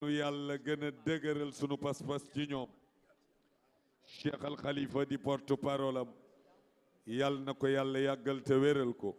nu yàlla gën a dëgëral sunu pas-pas ci ñoom Cheikh Al Khalifa di porte-parole am yàlla na ko yàlla yàggal te wéral ko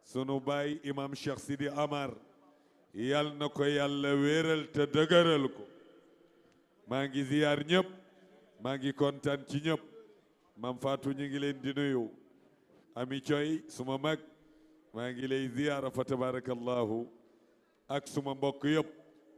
sunu baay imam Cheikh Sidi Amar yàlla na ko yàlla wéral te dëgëral ko maa ngi ziyaar ñëpp maa ngi kontaan ci ñëpp mam Fatou ñu ngi leen di nuyu ami coy suma mag maa ngi lay ziyaara fa tabarakallahu ak suma mbokk yëpp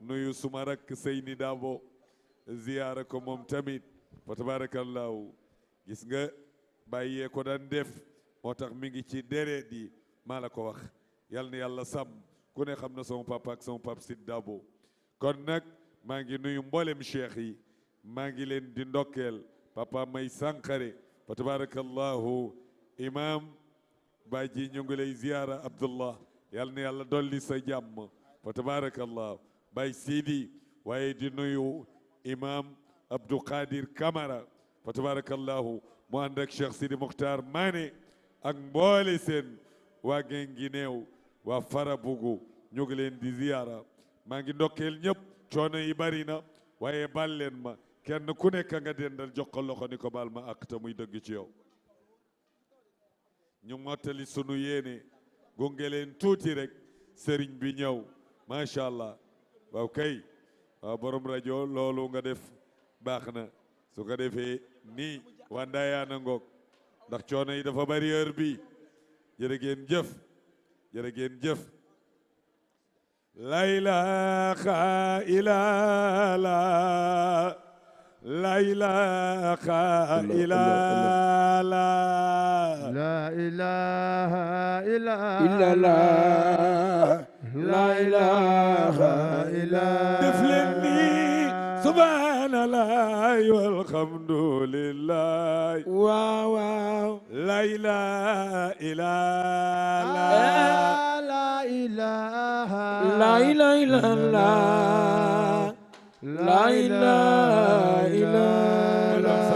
nuyu suma rakk Seyni Dabo ziyaara ko moom tamit fa tabarakallahu gis nga bàyyee ko daan def moo tax mi ngi ci deret yi maa la ko wax yal na yàlla sàmm ku ne xam na sama papa ak sama pap Sid Dabo kon nag maa ngi nuyu mboolem cheikh yi maa ngi leen di ndokkeel papa may Sankare fa tabarakallahu imam Baji ñu ngi lay ziyaara Abdullah yal na yàlla dolli sa jàmm fa tabarakallahu Bay Sidi waaye di nuyu imam Abdou Qadir Camara fa tabarakallahu mu ànd ak Cheikh Sidi Mokhtar Mané ak mboole seen waa Guinguinéo waa Farabougou ñu ngi leen di ziyaara maa ngi ndokkeel ñëpp coono yi bari na waaye bal leen ma kenn ku nekk nga dendal jox ko loxo ni ko bal ma ak te muy dëgg ci yow ñu mottali sunu yéene gunge leen tuuti rek sëriñ bi ñëw macha allah waaw kay waaw borom rajo loolu nga def baax na su ko defee nii waa Ndayane ngoog ndax coono yi dafa bari heure bi jërë ngeen jëf jërë ngeen jëf la ilaha illallah la ilaha illallah la ilaha illallah la ilaha illallah def leen ni subhanallah walhamdulillah waaw waaw la ilaha illallah la ilaha illallah la ilaha illallah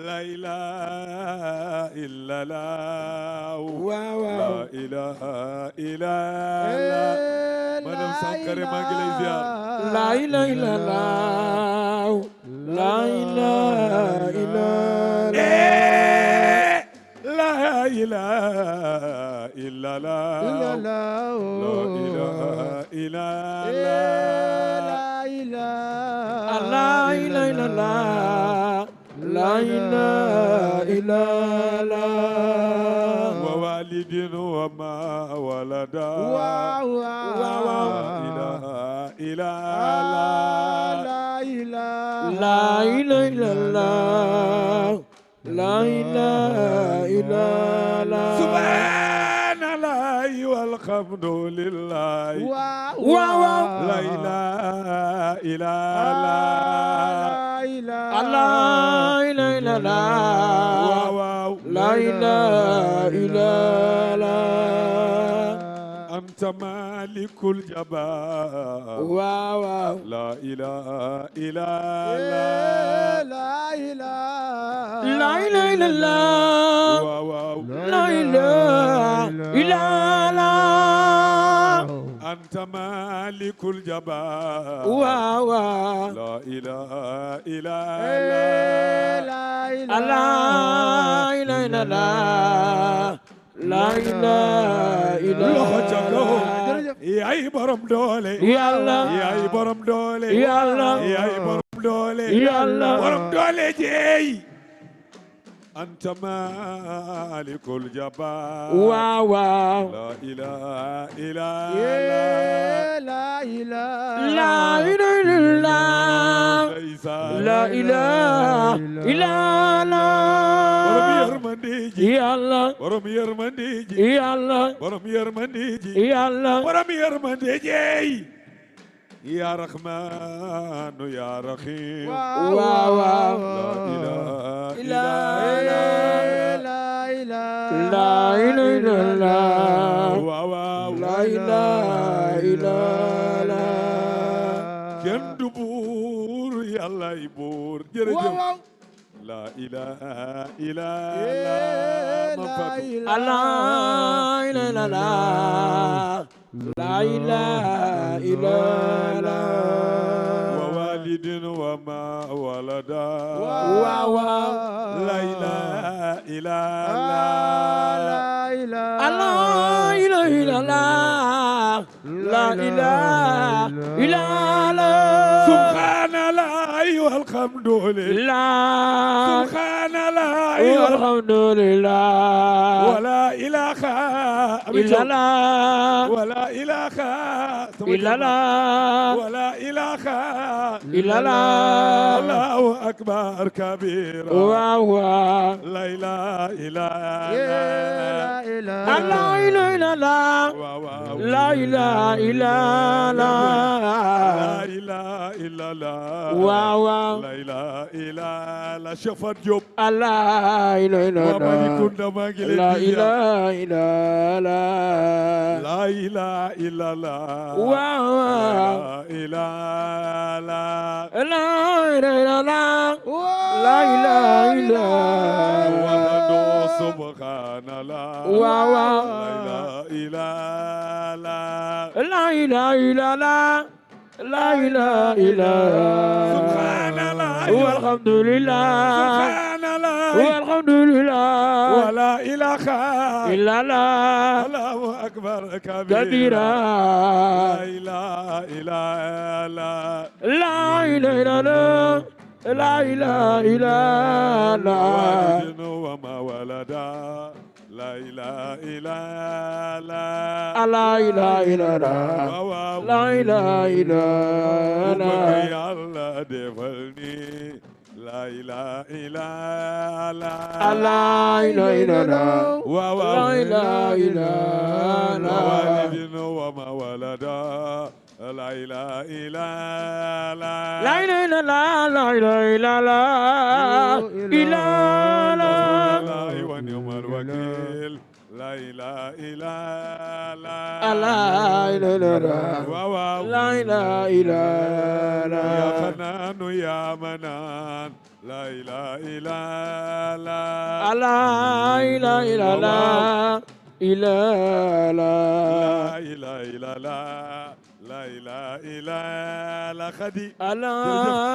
la ilaha illallah waaw la ilaha illallah madame Sankare maa ngi lay ziar la ilaha illallah la ilaha illallah la ilaha illallah la ilaha illallah la ilaha illallah la ilaha illallah wa walidin wa ma walada waaw la ilaha illallah la ilaha illallah la ilaha illallah subhanallahi walhamdulillah waaw la ilaha illallah la ilaha illallah waaw la ilaha illallah anta malikul jabbar waaw la ilaha illallah la ilaha la ilaha illallah waaw la ilaha illallah anta malikul jabbar waaw la ilaha illallah la ilaha illallah la ilaha illallah yaay borom doole yàlla yaay borom doole yàlla yaay borom doole yàlla borom doole jeey anta malikul jabbar waaw la ilaha illallah la ilaha la ilaha illallah la ilaha borom illallah yërmande ji yàlla borom yërmande ji yàlla borom yërmande ji yàlla borom yërmande jeey ya rahmanu ya rahim waaw la ilaha illallah la ilaha la ilaha illallah waaw la ilaha illallah kenn du buur yàllay buur jërëjëf la ilaha illallah la ilaha illallah لا إله إلا الله ووالد وما ولدا واو لا إله إلا لا الله إله لا إله إلا الله لا إله إلا الله سبحان الله والحمد لله لا سبحان الله والحمد لله ولا إله إلا الله ولا إله إلا الله ولا إله إلا الله الله أكبر كبيرا واو لا إله إلا لا إله إلا الله الله لا إله إلا لا الله إله إلا الله واو لا إله إلا الله شفت جوب لا إله إلا وما الله يكون ماجل لا إله إلا الله لا إله إلا الله واو لا إله إلا لا إله إلا الله لا إله إلا وحده الله سبحان الله واو لا إله إلا لا إله إلا الله لا إله إلا سبحان الله والحمد لله سبحان الله والحمد لله ولا إله إلا الله الله أكبر كبيرا كبيرا لا إله إلا الله لا إله إلا الله لا إله إلا الله والد وما ولدا لا إله إلا الله لا إله إلا الله لا إله إلا الله يا الله دفلني لا إله إلا الله لا إله إلا الله لا إله إلا الله والد وما ولدا لا إله إلا الله لا إله إلا الله لا إله إلا الله إلا الله الله ونعم الوكيل لا إله إلا الله لا إله إلا الله لا إله إلا يا الله حنان يا منان لا إله إلا الله لا إله إلا الله إلا الله لا إله إلا الله لا إله إلا الله خدي لا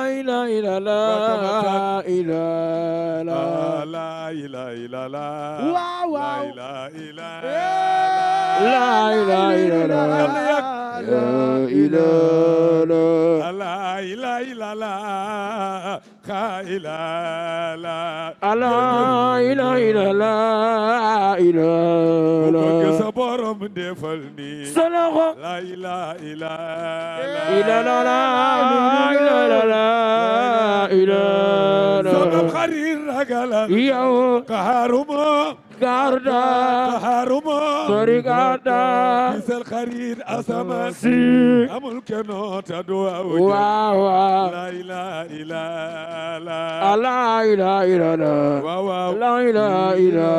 إله إلا الله إلا الله لا إله إلا الله واو لا واو. إله إلا لا إله إلا الله لا إله إلا لا إله إلا الله خائلا لا لا إله إلا الله إلا الله صبرم دفلني صلاه لا إله إلا إلا لا إلا لا إلا سبب لا خرير رجلا يو قهرما كاردا قهرما بريغادا كيس الخرير أسمان سي أمل كنو تدعو واو لا إله إلا لا إله إلا الله واو لا إله إلا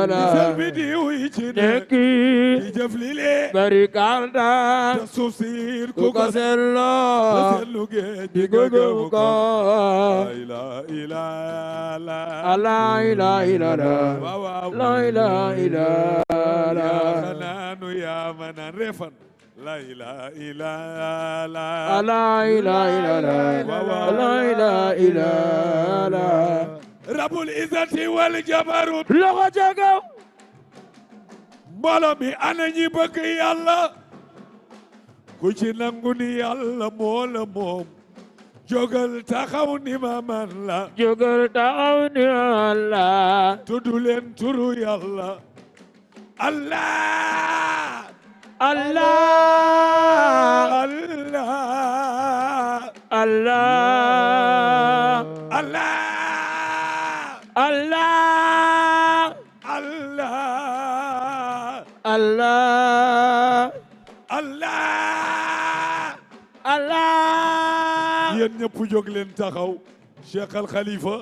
كيس الله الفيديو يجيني نكي يجفلي بريغادا تصوصير كوكاسيلو تسلو جيجي بيغوغوكو لا إله إلا لا إله إلا الله واو لا إله إلا يا الله خنان يا منان رفن لا إله إلا لا إله إلا الله لا إله إلا الله رب العزة والجبروت لغة جاكو mbooloo mi ana ñi bëgg yàlla ku ci nangu ni yàlla moo la moom jógal taxaw ni ma man la jógal taxaw ni Allah tudd leen turu yàlla Allah Allah Allah Allah Allah Allah Allah Allah Allah Allah yéen ñëpp jóg leen taxaw Cheikh Al Khalifa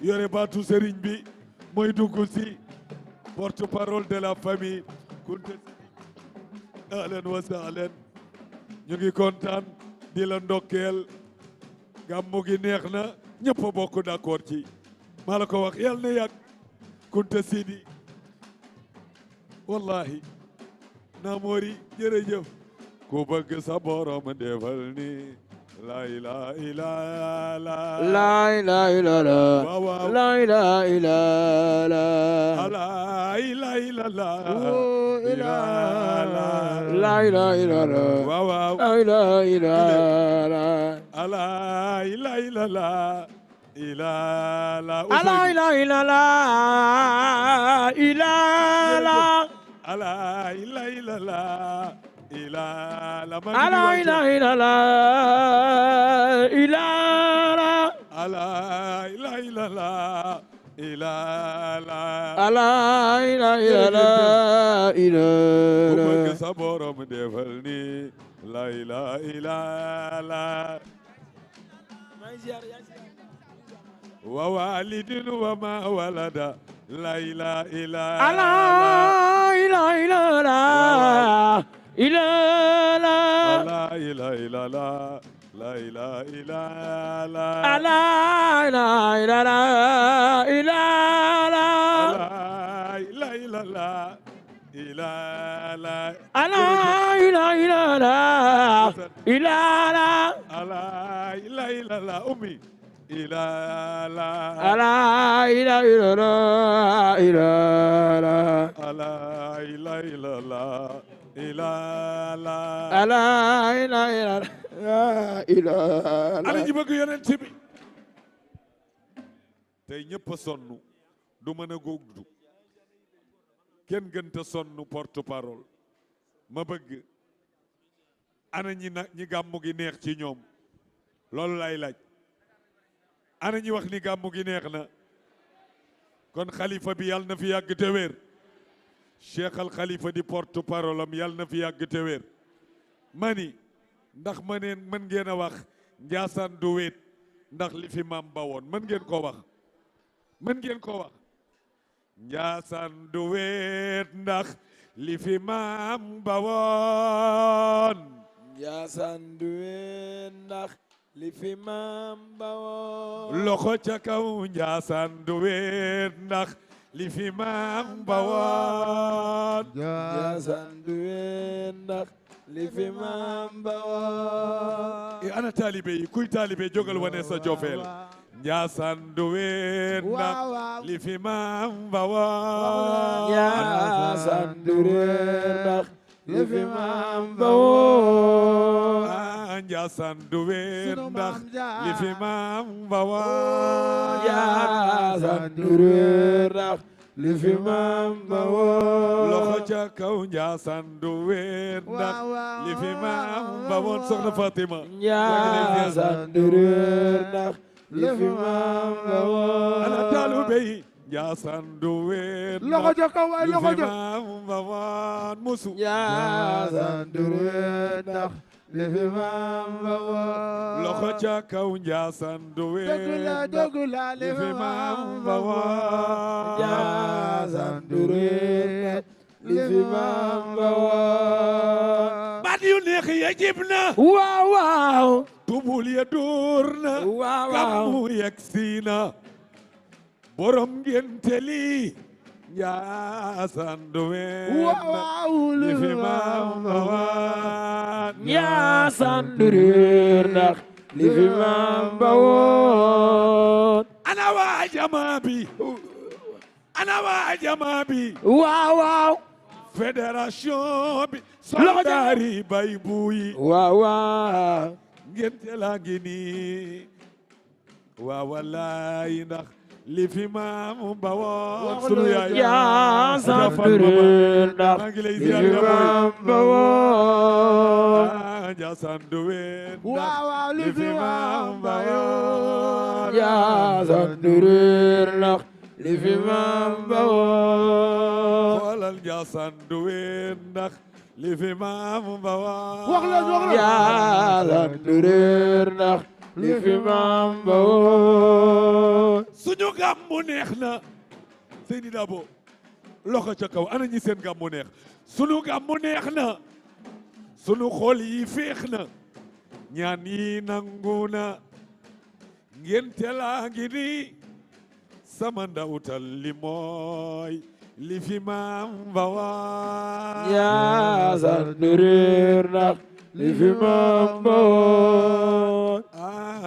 yore baatu sëriñ bi mooy dugg si porte-parole de la famille Kunta ahlan wa sahlan ñu ngi kontaan di la ndokkeel gàmmu gi neex na ñëpp a bokk d'accord ci maa la ko wax yàlla na yàgg Kunta Sidi wallahi Namori jërëjëf ku bëgg sa borom defal ni la ilaha illallah la ilaha illallah waaw waaw la ilaha illallah la ilaha illallah Oh, la ilaha illallah waaw waaw la ilaha illallah la ilaha illallah illallah la ilaha illallah illallah la ilaha illallah illallah la ilaha illallah illallah la ilaha illallah illallah la ilaha illallah ku bëgg illallah sa borom defal ni la ilaha illallah wa walidin wa ma walada la ilaha illallah la ilaha illallah illallah la ilaha illallah la ilaha illallah la ilaha illallah illallah la ilaha illallah illallah la ilaha illallah illallah la ilaha illallah ummi illallah la ilaha illallah illallah la ilaha illallah illallah la ilaha illallah ana ñi bëgg yonent bi tey ñëpp a sonn du mën a góogdu kenn gënta sonn porte parole ma bëgg ana ñi gàmmu gi neex ci ñoom loolu lay laaj ana ñi wax ni gàmmu gi neex na kon xalifa bi yàlla na fi yàgg te wér cheikh al xalifa di porte parole am yàlla na fi yàgg te wér mani ndax mën ngeen a wax Njaasaan du wéet ndax li fi maam ba woon mën ngeen ko wax mën ngeen ko wax Njaasaan du wéet ndax li fi maam ba woon Njaasaan du wéet ndax li fi maam ba woon loxo ca kaw Njaasaan du wéet ndax li fi maam ba woon Njaasaan du wéet ndax li fi maam ba woon ana taalibe yi kuy taalibe jógal wane sa jofeel Njaasaan du wéet ndax li fi maam ba woon Njaasaan du wéet ndax li fi maam ba woon Njaasaan du wéet ndax li fi maam ba woon Njaasaan du wéet ndax li fi maam ba woon loxo ca kaw Njaasaan du wéet ndax li fi maam ba woon soxna Fatima Njaasaan du wéet ndax li fi maam ba woon ana taalibe yi Njaasaan du wéet loxo ca kaw waay li loxo fi ca maam ba woon musu Njaasaan du wéet ndax li fi maam ba woon loxo ca kaw Njaasaan du wéet dëgg la li fi maam ba woon Njaasaan du wéet li fi maam ba woon baat yu neex ya jib na waaw waaw tubul ya dóor na waaw waaw gàmmu yegsi na borom ngénte li Njaasaan du wéet waaw li fi maam ba woon Njaasaan du wéet ndax li fi maam ba woon ana waa jamaa bi ana waa jamaa bi waaw waaw fédération bi soldaari bay buuyi waaw waaw ngénte laa ngi nii waa wallaay ndax li fi maam ba woon sunu yaay Njaasaan du wéet ndax maa ngi lay li ziar fi nga maam ba woon Njaasaan du wéet waaw li fi maam ba woon Njaasaan du wéet ndax li fi maam ba woon xoolal Njaasaan du wéet ndax li fi maam ba woon wax la Njaasaan du wéet ndax li fi maam ba woon suñu gàmmu neex na Seydi Dabo loxo ca kaw ana ñi seen gàmmu neex suñu gàmmu neex na sunu xol yi féex na ñaan yi nangu na ngénte laa ngi ni sama ndawtal li mooy li fi maam bawaan yaa sant réer ndax li fi maam bawoon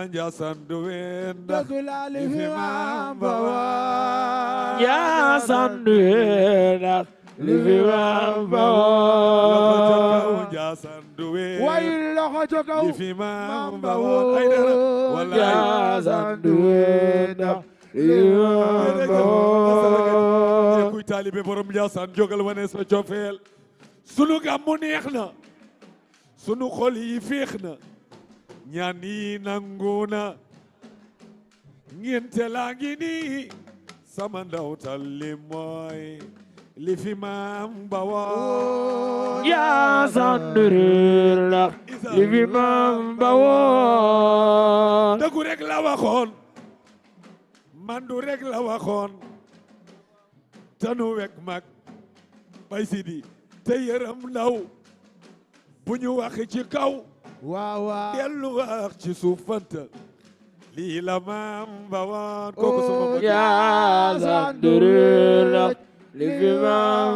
Njaasaan du ween ndax dëgg la li fi maam bawaan yaa sant réer ndax li fi maam bawoon Njaasaan du ween way loxo ca kaw li fi maam bawaan ay dara wallaay yaa sant réer ndax li fi maam bawoon kuy taalibe borom Njaasaan jógal wane sa cofeel sunu gàmmu neex na sunu xol yi féex na ñaan yi nangu na ngénte laa ngi nii sama ndawtal li mooy li fi maam bawoon yaa sant réer ndax li fi maam bawoon dëggu rek la waxoon mandu rek la waxoon tanu wek mag bay sidi te yërëm ndaw bu ñu wax ci kaw waaw waaw dellu wax ci suuf fanta lii la maam bawoon kooku sama mbokk yaa sant réer ndax li fi maam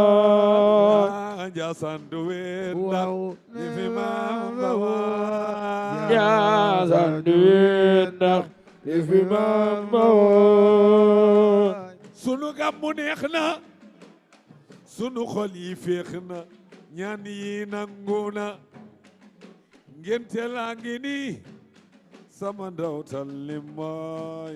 bawoon Njaasaan du ween ndax waaw li fi maam bawoon yaa sant réer ndax li fi maam bawoon sunu gàmmu neex na sunu xol yi féex na ñaan yi nangu na ngénte laa ngi nii sama ndawtal li mooy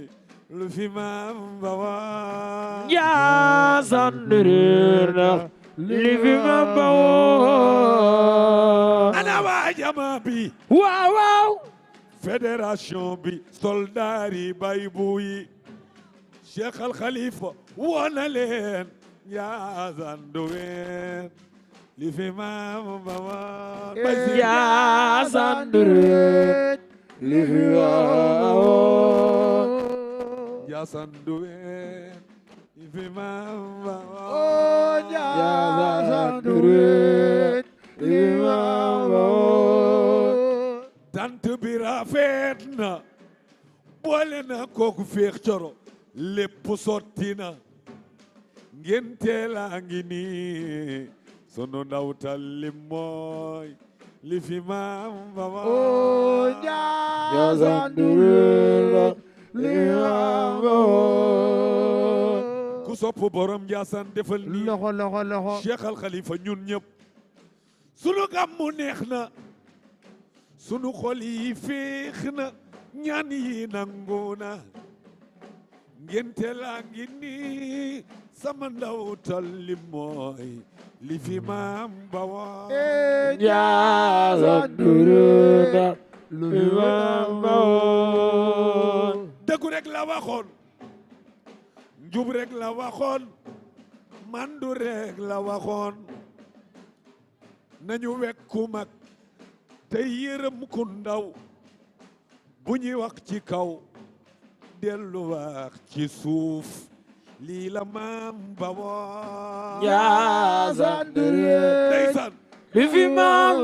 lu fi maam bawoon yaa sant réer ndax li fi maam bawoon ana waa jama bi waaw waaw fédération bi soldaar yi bay bu yi Cheikh Al Khalifa woona leen Njaasaan du ween li fi maam bawoon yaa sant réer li fi maam bawoon Njaasaan du ween li fi maam bawoon yaa sant réer li fi maam bawoon tant bi rafet na boole na kooku féex coro lépp sotti na ngénte laa ngi nii sunu ndawtal li mooy li fi maam bawoon yaa sant réer ndax li fi maam bawoon ku sopp borom Njaasaan defal nii loxo loxo loxo Cheikh Al Khalifa ñun ñëpp sunu gàmmu neex na sunu xol yi féex na ñaan yi nangu na ngénte laa ngi nii sama ndawtal li mooy li fi maam bawoon yaa sant réer ndax li fi maam bawoon dëggu rek la waxoon njub rek la waxoon mandu rek la waxoon nañu wekku mag te yërëm ku ndaw bu ñuy wax ci kaw dellu wax ci suuf lii la maam bawoon yaa sant réer ndeysaan li fi maam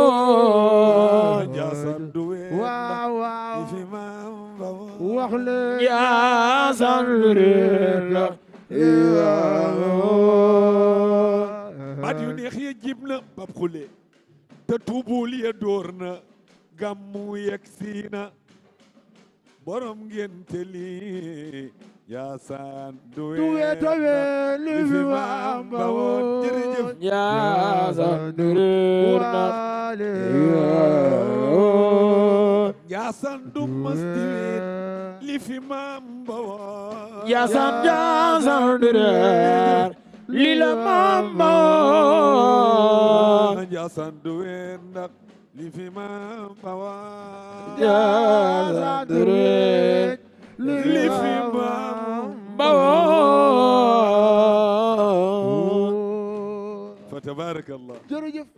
bawoon Njaasaan du ween waaw waaw li fi maam bawoon wax leen yaa sant réer ndax li fi maam bawoon baat yu neex ya jib na bab xule te tuubul ya dóor na gàmmu yegsi na borom ngénte li Njaasaan du ween li fi maam bawoon jërëjëf yaa sant réer ndax li fi maam bawoon Njaasaan du masti ween li fi maam bawoon yaa sant réer li la maam bawoon Njaasaan du ween ndax li fi maam bawoon yaa sant réer li fi maam bawoon fa tabaarakallah jërëjëf